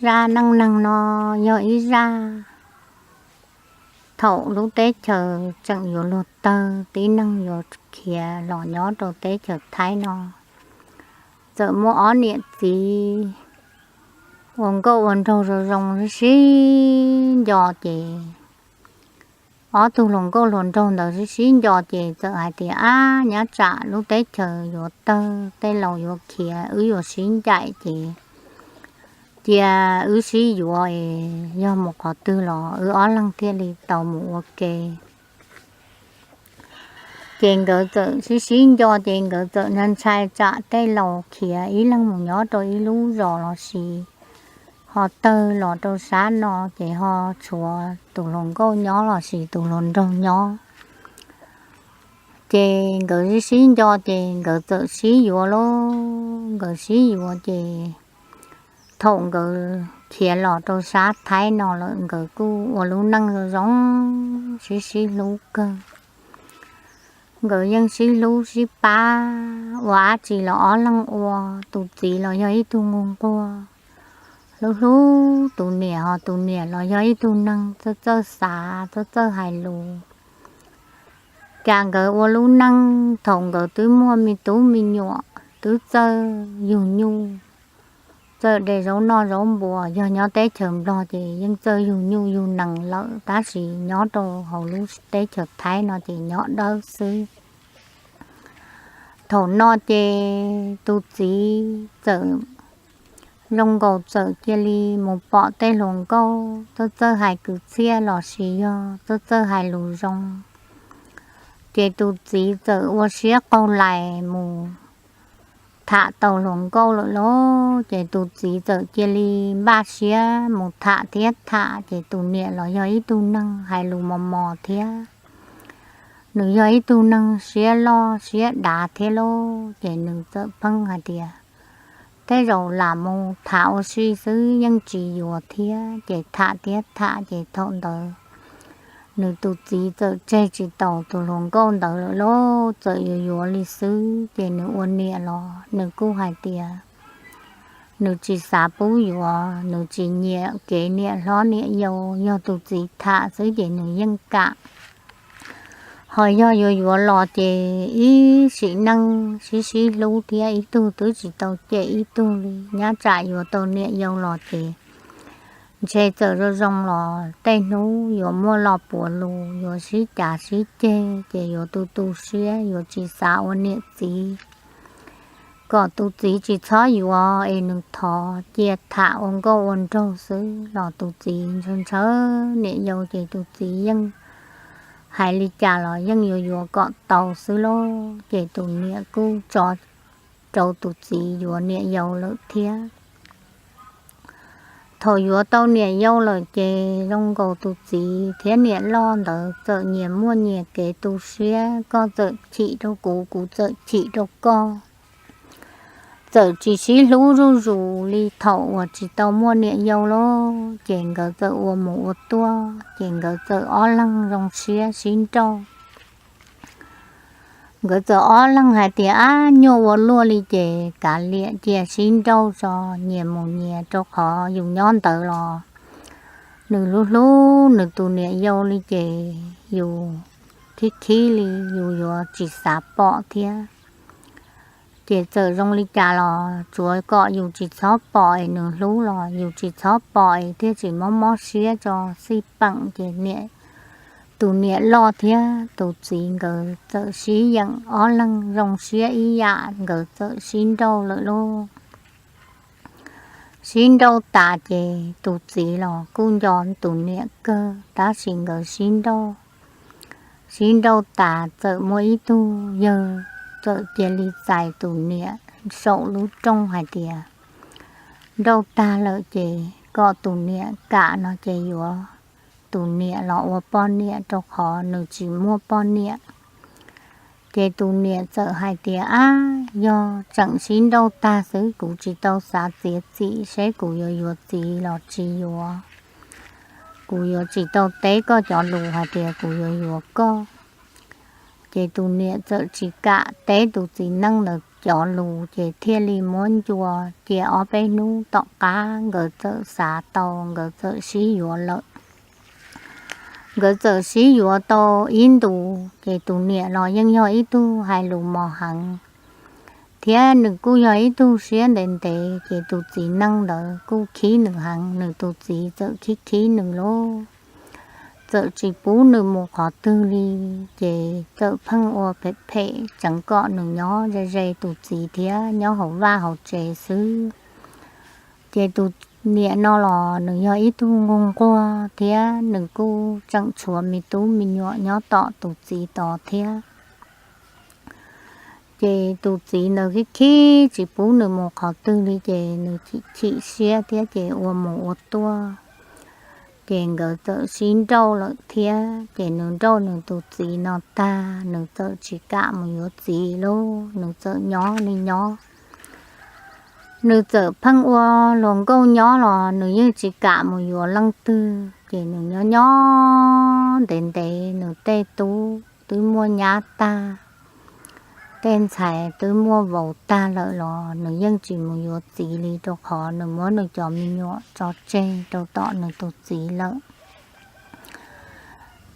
Zaj neej neeg no yog ib zaj thaum lub teb chaws tseem yuav luag tawg, tib neeg yuav khiav los nyob rau teb chaws Thaib no. Txawm muaj ob niam txiv ua nkauj ua nraug zoo zoo sib sib nco ces ob tug hluas nkauj hluas nraug ntawd sib sib nco ces txawm hais tias, ab, nyob tsam lub teb chaws yuav tawg, tej laus yuav khiav, wb yuav sib ncaim ces cia wb sib yuav es yog mus qhov twg los wb ob leeg thiaj li tau mus ua ke. Ces nkawd txawm sib sib nco ces nkawd txawm ntshai ntshai tsam tej laus khiav ib leeg mus nyob rau ib lub zos los sis ho tawg los rau sab no ces ho tshuav tus hluas nkauj nyob los sis tus hluas nraug nyob. Ces nkawd sib sib nco ces nkawd txawm sib yuav lauj. Nkawd sib yuav ces thaum nkawd khiav los rau sab Thaib no lawm nkawd kuj ua lub neej zoo zoo, sib sib hlub kawg. Nkawd yeej sib hlub sib pab, ua dab tsi los ob leeg ua. Tus txiv los yog ib tug nquag nquag, hlub hlub tus niam, ho tus niam los yog ib tug neeg txawj txawj xav, txawj txawj hais lus. Cas nkawd ua lub neej thaum nkawd twb muaj me tub me nyuam, twb txawj yug nyuj, txawj de zaub noj zaub npua. Yog nyob teb chaws Nplog ces yeej txawj yug nyuj yug nees lawm, tab sis nyob rau hauv lub teb chaws Thaib no ces nyob dawb xwb. Thaum no ces tus txiv txawm, zoo nkaus txawm cia li mus pom tej hluas nkauj txawj txawj hais kwv txhiaj los sis yog txawj txawj hais lus zoo. Ces tus txiv txawm ua siab qaug lais mus tham tau hluas nkauj lawm lauj. Ces tus txiv txawm cia li npaj siab mus tham thiab tham, ces tus niam los yog ib tug neeg hais lus mos mos thiab. Nws yog ib tug neeg siab loj siab dav thiab lauj, ces nws txawm pheej hais tias, tej zaum lam mus tham ua si xwb yeej tsis yuav thiab. Ces tham thiab tham ces thaum ntawd nws tus txiv txawm tseg tsis taus tus hluas nkauj ntawd lawm lauj, txawm yuav yuav li xwb. Ces nws ua niam los nws kuj hais tias nws tsis xav pub yuav, nws tsis nyiam kev niam hlob niam yau, yog tus txiv tham xwb ces nws yeej kam. Ho yog yuav yuav los ces ib sim neej sib sib hlub thiab, ib tug twb tsis tau cem ib tug li. Nyob tsam yuav tau niam yau los ces ntshe txawm zoo zoo los tej hnub yuav muaj lo puav lus, yuav sib cav sib ceg, ces yuav tu tu siab, yuav tsis xav ua niam txiv. Kom tus txiv tsis txhob yuav es nws thov cia tham ua nkauj ua nraug xwb los tus txiv ntshaw ntshaw niam yau, ces tus txiv yeej hais li cas los yeej yuav yuav kom tau xwb lauj. Ces tus niam kuj tso rau tus txiv yuav niam yau lawm thiab. Thaum yuav tau niam yau lawm ces zoo nkaus tus txiv thiab niam loj ntawd txawm nyias muaj nyias kev tu siab, koj txawm chim rau kuv, kuv txawm chim rau koj. Txawm tsis sib hlub zuj zus li thaum uas tsis tau muaj niam yau lauj. Ces nkawd txawm ua mus ua tuaj, ces nkawd txawm ob leeg zoo siab sib nrauj. Nkawd txawm ob leeg hais tias, ab, nyuaj ua luaj li ces kav liam cia sib nrauj tso, nyias mus nyias, rau qhov yus nyob ntawd los nws hlub hlub nws tus niam yau li ces yus khib khib li yus yuav tsis xav pom thiab. Ces txawm zoo li cas los tsuav kom yus tsis txhob pom es nws hlub los yus tsis txhob pom es thiaj tsis mob mob siab tso xij peem. Ces niam, tus niam loj thiab tus txiv nkawd txawm sib yeem ob leeg zoo siab ib yam, nkawd txawm sib nrauj lawm lauj. Sib nrauj tas ces tus txiv los kuj nco tus niam kawg, tab sis nkawd sib nrauj, sib nrauj tas txawm muaj ib tug yawg txawm cia li txais tus niam saum lub rooj hais tias, nrauj tag lawm ces kom tus niam kam no ces yuav tus niam los ua poj niam, rau qhov nws tsis muaj poj niam. Ces tus niam txawm hais tias, ab, yog tseem sib nrauj tag xwb, kuv tsis tau xav txiav txim seb kuv yuav yuav txiv los tsis yuav. Kuv yuav tsis tau teb koj cov lus hais tias kuv yuav yuav koj. Ces tus niam txawm tsis kam teb tus txiv neej ntawd cov lus ces thiaj li muab ncua. Cia ob peb hnub tom qab nkawd txawm xav tau, nkawd txawm sib yuav lawm. Nkawd txawm sib yuav tau ib ntus ces tus niam los yeej yog ib tug hais lus mos heev, thiab nws kuj yog ib tug siab ntev ntev, ces tus txiv neej ntawd kuj khib nws heev, nws tus txiv txawm khib khib nws lauj, txawm tsis pub nws mus qhov twg li, ces txawm pheej ua phem phem tseev kom nws nyob ze ze tus txiv thiab nyob hauv vaj hauv tsev xwb. Ces tus niam no los nws yog ib tug nquag nquag thiab nws kuj tseem tshuav me tub me nyuam nyob tom tus txiv tod thiab. Ces tus txiv ntawd khib khib tsis pub nws mus qhov twg li, ces nws chim chim siab thiab ces ua mus ua tuaj. Ces nkawd txawm sib nrauj lawm thiab, ces nws nrauj nws tus txiv no tag, nws txawm tsis kam mus yuav txiv lauj, nws txawm nyob li nyob. Nws txawm pheej ua hluas nkauj nyob los nws yeej tsis kam mus yuav leej twg, ces nws nyob nyob ntev ntev, nws tej tub twb muaj nyab tag, tej ntxhais twb muaj vauv tag lawm los nws yeej tsis mus yuav txiv li, rau qhov nws muab nws cov me nyuam tso tseg rau tom nws tus txiv lawm.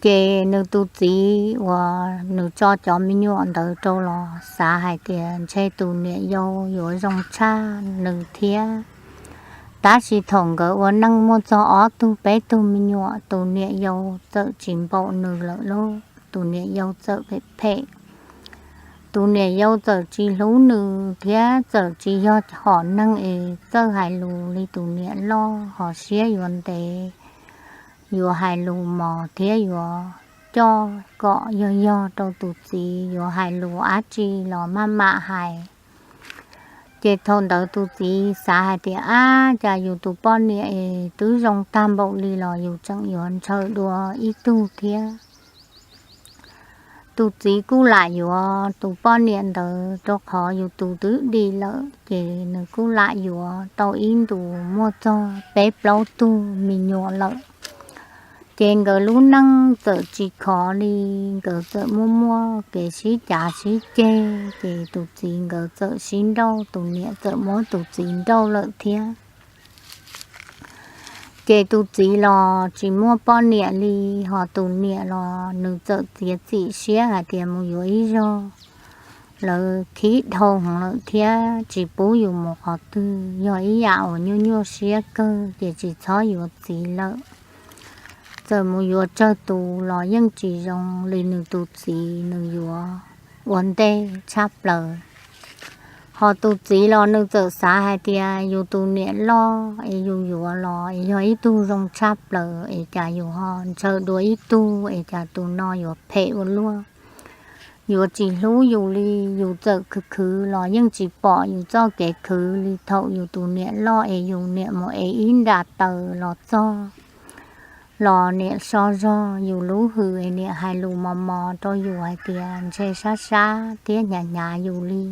Ces nws tus txiv uas nws tso cov me nyuam ntawd rau los xav hais tias ntshe tus niam yau yuav zoo tshaj nws thiab. Tab sis thaum nkawd ua neej muaj txog ob tug peb tug me nyuam, tus niam yau txawm tsis npaum nws lawm lauj, tus niam yau txawm phem phem. Tus niam yau txawm tsis hlub nws thiab txawm tsis yog hom neeg es txawj hais lus li tus niam loj, ho siab yuav ntev, yuav hais lus mos thiab yuav coj kom yog yog rau tus txiv, yuav hais lus dab tsi los maj mam hais. Ces thaum ntawd tus txiv xav hais tias, ab, cas yus tus poj niam es twb zoo tag npaum li los yus tseem yuav ntshaw dua ib tug thiab. Tus txiv kuj lam yuav tus poj niam ntawd rau qhov yus tus twb dim lawm, ces nws kuj lam yuav tau ib ntus muaj txog peb plaub tug me nyuam lawm. Ces nkawd lub neej txawm tsis khov li, nkawd txawm muaj muaj kev sib cav sib ceg, ces tus txiv nkawd txawm sib nrauj, tus niam txawm muab tus txiv nrauj lawm thiab. Ces tus txiv los tsis muaj poj niam li, ho tus niam los nws txawm txiav txim siab hais tias mus yuav ib zog, lawv khib dhau heev lawm thiab tsis pub yus mus qhov twg, yog ib yam uas nyuaj nyuaj siab kawg, ces tsis txhob yuav txiv lawm. Txawm mus yuav tsawg tus los yeej tsis zoo li nws tus txiv nws yuav ua ntej tshaj plaws. Ho tus txiv los nws txawm xav hais tias yus tus niam loj es yus yuav los es yog ib tug zoo tshaj plaws es cas yus ho ntshaw dua ib tug es cas tus no yuav phem ua luaj, yuav tsis hlub yus li. Yus txawm khwv khwv los yeej tsis pom yus txoj kev khwv li. Thaum yus tus niam loj es yus niam mus ev ib nra taws los txog, los niam so zog yus lub hws es niam hais lus mos mos rau yus hais tias ntshe sab sab thiab hnyav hnyav yus li.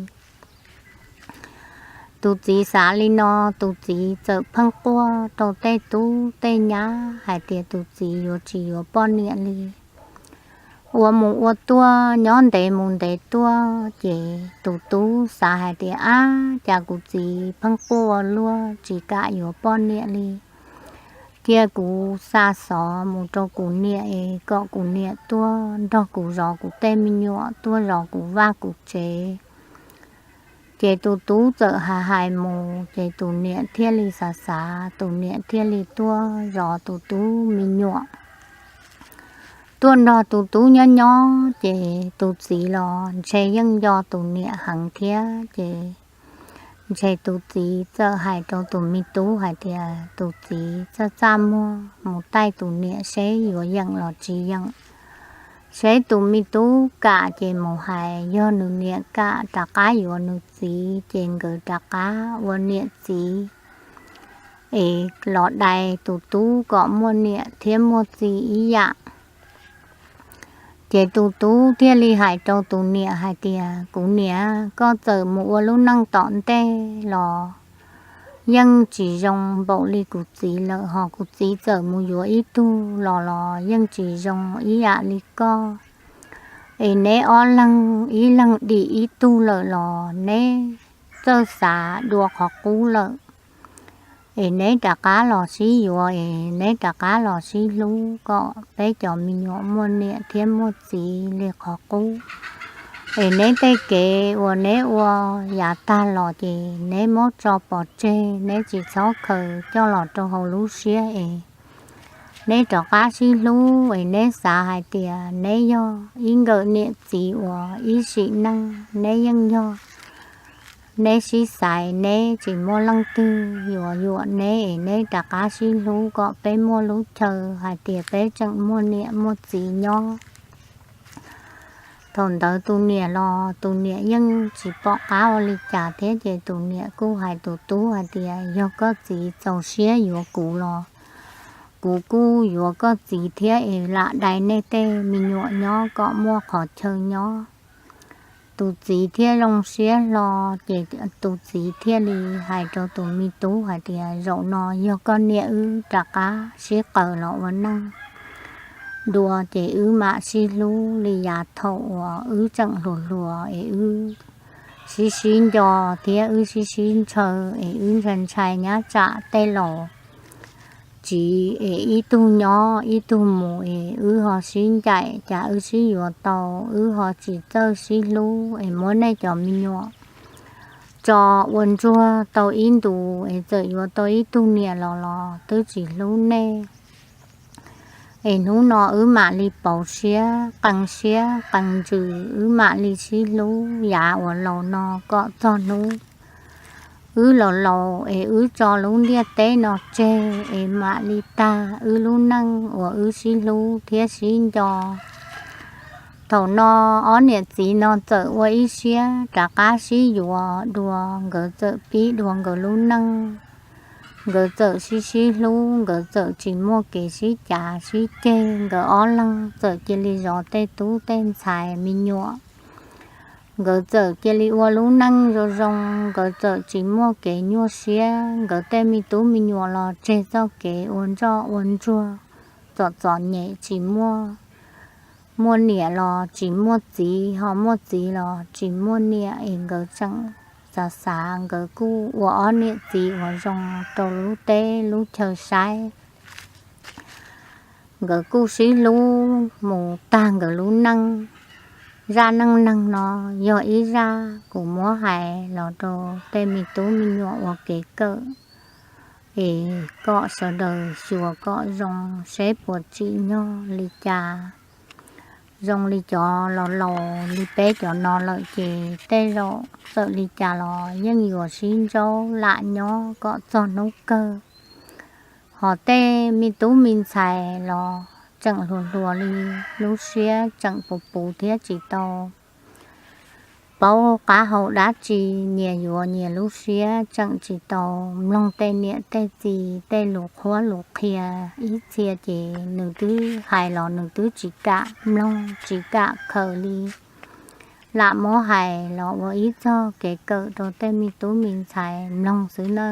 Tus txiv xav li no, tus txiv txawm pheej quaj rau tej tub tej nyab hais tias tus txiv yuav tsis yuav poj niam li. Ua mus ua tuaj, nyob ntev mus ntev tuaj, ces tus tub xav hais tias, ab, cas kuv txiv pheej quaj ua luaj tsis kam yuav poj niam li. Cia kuv xa xov mus rau kuv niam es kom kuv niam tuaj nrog kuv zov kuv tej me nyuam, tuaj zov kuv vaj kuv tsev. Ces tus tub txawm hais hais mus, ces tus niam thiaj li xav xav, tus niam thiaj li tuaj zov tus tub me nyuam. Tuaj nrog tus tub nyob nyob, ces tus txiv los ntshe yeej nco tus niam heev thiab, ces ntshe tus txiv txawm hais rau tus me tub hais tias tus txiv txaj txaj muag mus taij tus niam seb yuav yeem los tsis yeem. Seb tus me tub kam ces mus hais, yog nws niam kam rov qab yuav nws txiv, ces nkawd rov qab ua niam txiv es los dai tus tub kom muaj niam thiab muaj txiv ib yam. Ces tus tub thiaj li hais rau tus niam hais tias, kuv niam, koj txawm mus ua lub neej tom ntej los yeej tsis zoo npaum li kuv txiv lawm, ho kuv txiv txawm mus yuav ib tug los los yeej tsis zoo ib yam li koj. Es neb ob leeg ib leeg dim ib tug lawm los neb txawj xav dua qhov qub lawm. Es neb rov qab los sib yuav es neb rov qab los sib hlub kom peb cov me nyuam muaj niam thiab muaj txiv li qhov qub. Es neb tej kev uas neb ua yav tag los ces neb muab tso pov tseg, neb tsis txhob khaws coj los rau hauv lub siab es neb rov qab sib hlub es neb xav hais tias neb yog ib nkawm niam txiv uas ib sim neej neb yeej yog. Neb sib xaiv, neb tsis muaj leej twg yuav yuam neb es neb rov qab sib hlub kom peb muaj lub chaw hais tias peb tseem muaj niam muaj txiv nyob. Thaum ntawd tus niam los tus niam yeej tsis pom qab ua li cas thiab ces tus niam kuj hais tus tub hais tias yog koj txiv txaus siab yuav kuv los kuv kuj yuav koj txiv thiab es lam dai nej tej me nyuam nyob kom muaj qhov chaw nyob. Tus txiv thiaj zoo siab hlo ces tus txiv thiaj li hais rau tus me tub hais tias zaum no yog koj niam wb rov qab sib qaws los ua neej dua ces wb mam sib hlub li yav thaum uas wb tseem hluas hluas es wb sib sib nco thiab wb sib sib ntshaw es wb ntshai ntshai nyab tsam tej laus tsiv es ib tug nyob ib tug mus es wb ho sib ncaim cas wb sib yuav tau, wb ho tsis txawj sib hlub es muab nej cov me nyuam tso ua ntsuag tau ib ntus es txawm yuav tau ib tug niam los los twb tsis hlub nej. Es hnub no wb mam li pauv siab qee siab qee ntsws wb mam li sib hlub yav uas laus no kom txog hnub wb laus laus es wb tso lub ntiaj teb no tseg es mam li tag wb lub neej uas wb sib hlub thiab sib nco. Thaum no ob niam txiv no txawm ua ib siab rov qab sib yuav dua, nkawd txawm pib dua nkawd lub neej. Nkawd txawm sib sib hlub, nkawd txawm tsis muaj kev sib cav sib ceg, nkawd ob leeg txawm cia li zov tej tub tej ntxhais me nyuam. Nkawd txawm cia li ua lub neej zoo zoo, nkawd txawm tsis muaj kev nyuaj siab, nkawd tej me tub me nyuam los tseg txoj kev ua ntsoj ua ntsuag, txom txom nyem tsis muaj, muaj niam los tsis muaj txiv, ho muaj txiv los tsis muaj niam es nkawd tseem xav xav, nkawd kuj ua ob niam txiv uas zoo rau lub teb lub chaw saib. Nkawd kuj sib hlub mus tag nkawd lub neej. Zaj neej neeg no yog ib zaj kuv muab hais los rau tej me tub me nyuam ua kev kawm, es kom sawv daws xyuas kom zoo seb puas tsim nyog li cas. Zoo li cov laus laus li peb cov no lawm ces tej zaum txawm li cas los yeej yuav sib ntsaub lam nyob kom txog hnub kawg. Ho tej me tub me ntxhais los tseem hluas hluas li, lub siab tseem puv puv thiab tsis tau paub qab hau dab tsi, nyias yuav nyias lub siab, tseem tsis tau mloog tej niam tej txiv tej lus qhuab lus qhia. Ib txhia ces nws twb hais los nws twb tsis kam mloog tsis kam khaws li, lam muab hais los ua ib txog kev kawm rau tej me tub me ntxhais mloog xwb na.